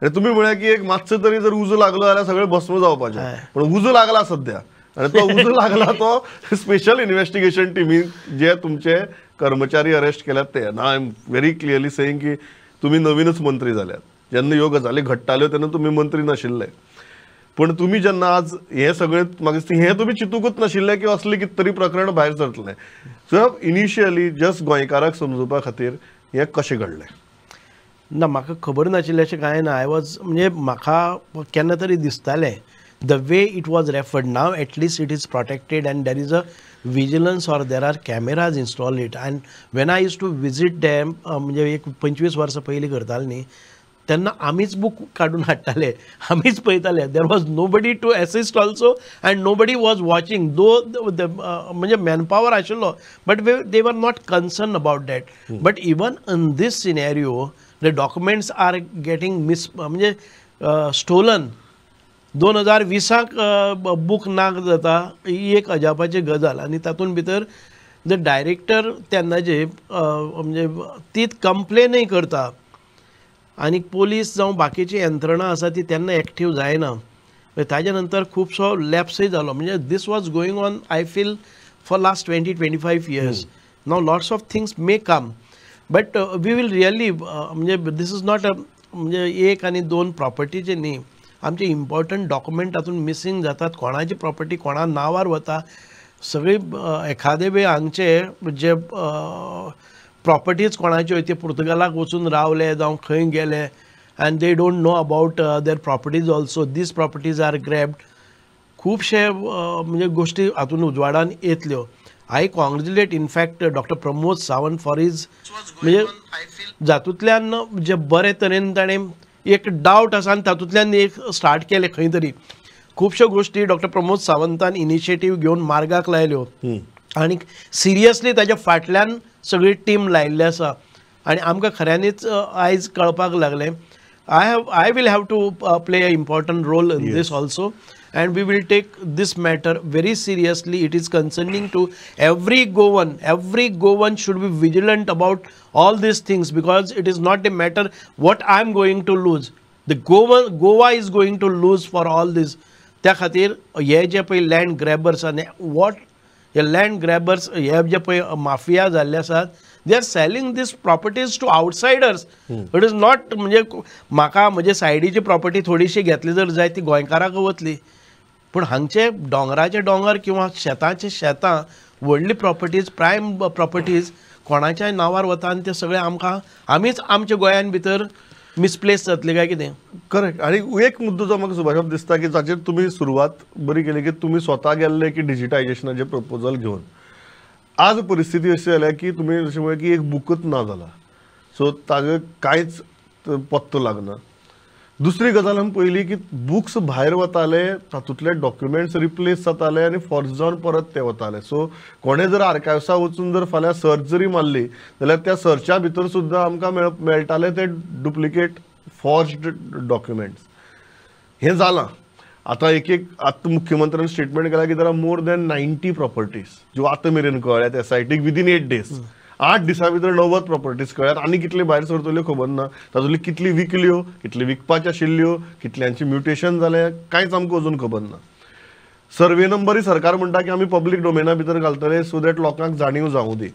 आनी तुमी म्हळ्यार की एक मातसो तरी जर उजो लागलो जाल्यार सगळें भस्म जावपाचें, पण उजो लागला सद्या आनी तो उजो लागला तो स्पेशल इन्व्हेस्टिगेशन टिमीन जे तुमचे कर्मचारी अरेस्ट केल्यात ते. ना I am very clearly saying की तुमी नवीनच मंत्री जाल्यात, जेन्ना ह्यो गजाली घडटाल्यो तेन्ना तुमी मंत्री नाशिल्ले, पण तुमी जेन्ना आज हें सगळें म्हाका हें तुमी चिंतूकच नाशिल्लें की असलें कितें तरी प्रकरण भायर सरतलें. सो इनिशियली जस्ट गोंयकाराक समजुपा खातीर हें कशें घडलें? ना, म्हाका खबर नाशिल्लें अशें कांय ना. I was म्हणजे म्हाका केन्ना तरी दिसतालें the way it was referred, now at least it is protected and there is a vigilance or there are cameras installed it. And when I used to visit them, म्हणजे एक 25 वर्सां पयलीं करताले न्ही, तेन्ना आमीच बूक काडून हाडटाले, आमीच पळयताले. There was nobody to assist also and nobody was watching, though म्हणजे मॅनपावर आशिल्लो, but they were not concern about that. But even in this scenario the documents are getting miss म्हणजे स्टोलन. 2020 बूक ना जाता ही एक अजापाची गजाल. आनी तातूंत भितर the director तेन्नाचे म्हणजे ती कंप्लेनय करता आनी पोलीस जावं बाकीची यंत्रणा आसा ती तेन्ना एक्टीव जायना. ताजे नंतर खुबसो लॅप्सय जालो. म्हणजे this was going on I feel for last 20-25 years. Now lots of things may come, but we will really म्हणजे this is not a म्हणजे एक आनी दोन प्रॉपर्टीचे न्ही, आमचे इम्पॉर्टंट डॉक्युमेंट तातूंत मिसींग जातात. कोणाची प्रॉपर्टी कोणा नांवार वता, सगळी एखादे वेळ हांगचे जे प्रॉपर्टीज कोणाच्यो ते पुर्तुगालाक वचून रावले जावं खंय गेले and they don't know about their properties also, these properties are grabbed. खुबशे म्हणजे गोश्टी हातून उजवाडान येतल्यो. I congratulate in fact doctor Pramod Sawant for his म्हणजे जातूंतल्यान जे बरे तरेन ताणें एक डावट आसा आनी तातूंतल्यान एक स्टार्ट केलें खंय तरी. खुबश्यो गोश्टी डॉक्टर प्रमोद सावंतान इनिशिएटीव घेवन मार्गाक लायल्यो आनी सिरियसली ताच्या फाटल्यान सगळी टीम लायिल्ली आसा आनी आमकां खऱ्यांनीच आयज कळपाक लागलें. I will have to play a important role in this also and we will take this matter very seriously. It is concerning to every Goan. Every Goan should be vigilant about all these things because it is not a matter what I am going to lose. The Goa is going to lose for all this. त्या खातीर हे जे पळय land ग्रॅबर्स आनी what हे land ग्रॅबर्स हे जे पळय mafia जाल्ले आसात, they are selling these properties to outsiders. It is not म्हणजे म्हाका म्हजे सायडीची प्रॉपर्टी थोडीशी घेतली जर जाय ती गोंयकाराक वतली, पूण हांगचे दोंगराचे दोंगर किंवा शेतांचे शेतां व्हडली प्रॉपर्टीज प्रायम प्रॉपर्टीज कोणाच्याय नांवार वता आनी ते सगळे आमकां आमीच आमच्या गोंयान भितर मिसप्लेस जातले काय कितें. करेक्ट. आनी एक मुद्दो जो म्हाका सुभाष दिसता की जाचेर तुमी सुरवात बरी केली की तुमी स्वता गेल्ले की डिजिटायजेशनाचें प्रपोजल घेवन. आज परिस्थिती अशी जाल्या की तुमी जशें म्हळें की एक बुकूच ना जाला, सो ताजे कांयच पत्तो लागना. दुसरी गजाल आमी पळयली की बुक्स भायर वताले, तातूंतले डॉक्युमेंट्स रिप्लेस जाताले आनी फॉर्ज जावन परत ते वताले. सो कोणें जर आर्कायव्सा वचून जर फाल्यां सर्च जरी मारली जाल्यार त्या सर्चा भितर सुद्दां आमकां मेळटाले ते डुप्लिकेट फॉर्ज्ड डॉक्युमेंट्स. हें जालां आतां. एक एक आतां मुख्यमंत्र्यान स्टेटमेंट केलां की there are more than 90 properties ज्यो आतां मेरेन कळ्ळ्यात एसआयटीक विदीन 8 डेज. 8 दिसां भितर 90 प्रॉपर्टीज कळ्ळ्यात आनी कितले भायर सरतल्यो खबर ना. तातूंतल्यो कितली विकल्यो, कितली विकपाच्यो आशिल्ल्यो, कितल्यांची म्युटेशन जालें कांयच आमकां अजून खबर ना. सर्वे नंबरय सरकार म्हणटा की आमी पब्लीक डोमेना भितर घालतले सो that लोकांक जाणीव जावूं दी.